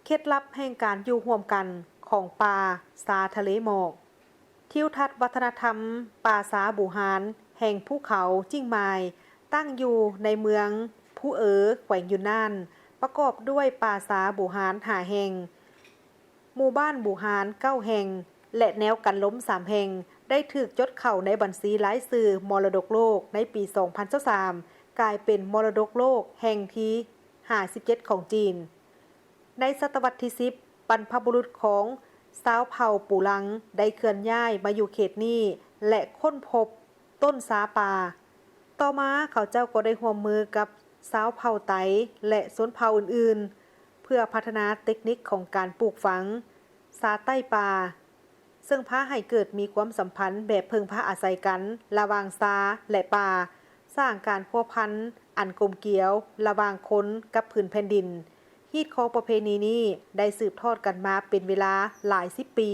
ເຄັດລັບແຫ່ງການຢູ່ຮ່ວມກັນຂອງປ່າຊາທະເລໝອກ. ທິວທັດວັດທະນະທຳປ່າຊາບູຮານແຫ່ງພູເຂົາຈິງມາຍ ຕັ້ງຢູ່ໃນເມືອງພູເອີ ແຂວງຢຸນນານ, ປະກອບດ້ວຍປ່າຊາບູຮານຫ້າແຫ່ງ, ໝູ່ບ້ານບູຮານເກົ້າແຫ່ງ ແລະ ແນວກັນລົມສາມແຫ່ງ ໄດ້ຖືກຈົດເຂົ້າໃນບັນຊີລາຍຊື່ມໍລະດົກໂລກໃນປີສອງພັນຊາວສາມ ກາຍເປັນມໍລະດົກໂລກແຫ່ງທີຫ້າສິບເຈັດຂອງຈີນ. ໃນສະຕະວັດທີສິບ ບັນພະບຸລຸດຂອງຊາວເຜົ່າປູລັງໄດ້ເຄື່ອນຍ້າຍມາຢູ່ເຂດນີ້ ແລະ ຄົ້ນພົບຕົ້ນຊາປ່າ. ຕໍ່ມາເຂົາເຈົ້າກໍໄດ້ຮ່ວມມືກັບຊາວເຜົ່າໄຕ ແລະ ຊົນເຜົ່າອື່ນໆ ເພື່ອພັດທະນາເຕັກນິກຂອງການປູກຝັງຊາໃຕ້ປ່າ, ເຊິ່ງພາໃຫ້ເກີດມີຄວາມສຳພັນແບບເພິ່ງພາອາໄສກັນລະຫວ່າງຊາ ແລະ ປ່າ, ສ້າງການພົວພັນອັນກົມກຽວລະຫວ່າງຄົນກັບພື້ນແຜ່ນດິນ. ຮີດຄອງປະເພນີນີ້ໄດ້ສືບທອດກັນມາເປັນເວລາຫຼາຍສິບປີ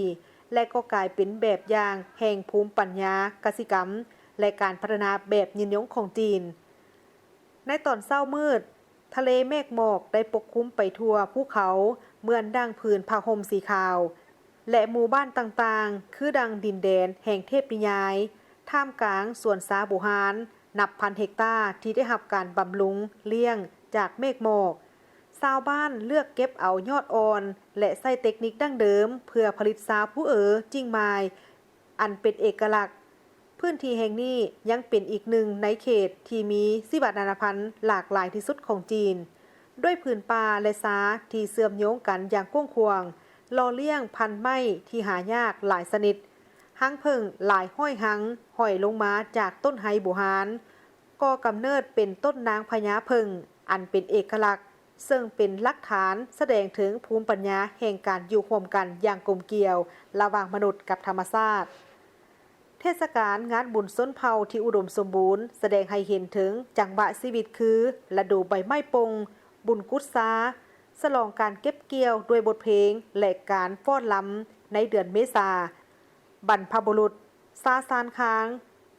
ແລະ ກໍກາຍເປັນແບບຢ່າງແຫ່ງພູມປັນຍາກະສິກຳ ແລະ ການພັດທະນາແບບຍືນຍົງຂອງຈີນ. ໃນຕອນເຊົ້າມືດ, ທະເລເມກໝອກໄດ້ປົກຄຸມໄປທົ່ວພູເຂົາ ເໝືອນດັ່ງຜືນຜ້າຫົ່ມສີຂາວ ແລະ ໝູ່ບ້ານຕ່າງໆ ຄືດັ່ງດິນແດນແຫ່ງເທບນິຍາຍ, ທ່າມກາງສວນຊາບູຮານ ນັບພັນເຮັກຕາທີ່ໄດ້ຮັບການບຳລຸງລ້ຽງຈາກເມກໝອກ. ຊາວບ້ານເລືອກເກັບເອົາຍອດອ່ອນ ແລະ ໃຊ້ເຕັກນິກດັ້ງເດີມເພື່ອຜະລິດຊາພູເອີຈິງມາຍ ອັນເປັນເອກະລັກ. ພື້ນທີ່ແຫ່ງນີ້ຍັງເປັນອີກໜຶ່ງໃນເຂດທີ່ມີຊີວະນານາພັນຫຼາກຫຼາຍທີ່ສຸດຂອງຈີນ, ດ້ວຍຜືນປ່າ ແລະ ຊາທີ່ເຊື່ອມໂຍງກັນຢ່າງກວ້າງຂວາງ, ຫຼໍ່ລ້ຽງພັນໄມ້ທີ່ຫາຍາກຫຼາຍຊະນິດ, ຮັງເຜິ້ງຫຼາຍຮ້ອຍຮັງຫ້ອຍລົງມາຈາກຕົ້ນໄຮບູຮານ, ກໍ່ກຳເນີດເປັນຕົ້ນນາງພະຍາເຜິ້ງ ອັນເປັນເອກະລັກ, ເຊິ່ງເປັນຫຼັກຖານສະແດງເຖິງພູມປັນຍາແຫ່ງການຢູ່ຮ່ວມກັນຢ່າງກົມກຽວລະຫວ່າງມະນຸດກັບທຳມະຊາດ. ເທດສະການງານບຸນຊົນເຜົ່າທີ່ອຸດົມສົມບູນ ສະແດງໃຫ້ເຫັນເຖິງຈັງຫວະຊີວິດຄື ລະດູໃບໄມ້ປົ່ງ, ບຸນກຸດຊາ, ສະຫຼອງການເກັບກ່ຽວດ້ວຍບົດເພງ ແລະ ການຟ້ອນລຳໃນເດືອນເມສາ. ບັນພະບຸລຸດຊາຊານຄາງ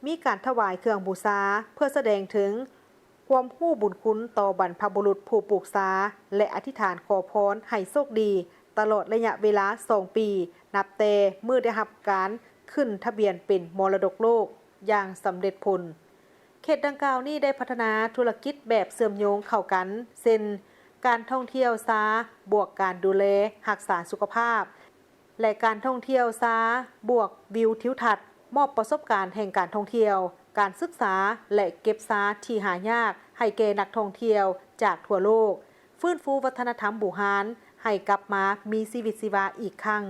ມີການຖວາຍເຄື່ອງບູຊາ ເພື່ອສະແດງເຖິງຄວາມຮູ້ບຸນຄຸນຕໍ່ບັນພະບຸລຸດຜູ້ປູກຊາ ແລະ ອະທິຖານຂໍພອນໃຫ້ໂຊກດີ ຕະຫຼອດໄລຍະເວລາສອງປີ ນັບແຕ່ມື້ໄດ້ຮັບການຂຶ້ນທະບຽນເປັນມໍລະດົກໂລກຢ່າງສຳເລັດຜົນ. ເຂດດັ່ງກ່າວນີ້ໄດ້ພັດທະນາທຸລະກິດແບບເຊື່ອມໂຍງເຂົ້າກັນ ເຊັ່ນ ການທ່ອງທ່ຽວຊາ ບວກການດູແລຮັກສາສຸຂະພາບ ແລະ ການທ່ອງທ່ຽວຊາ ບວກວິວທິວທັດ, ມອບປະສົບການແຫ່ງການທ່ອງທ່ຽວ, ການສຶກສາ ແລະ ເກັບຊາທີ່ຫາຍາກໃຫ້ແກ່ນັກທ່ອງທ່ຽວຈາກທົ່ວໂລກ, ຟື້ນຟູວັດທະນະທຳບູຮານໃຫ້ກັບມາມີຊີວິດຊີວາອີກຄັ້ງ.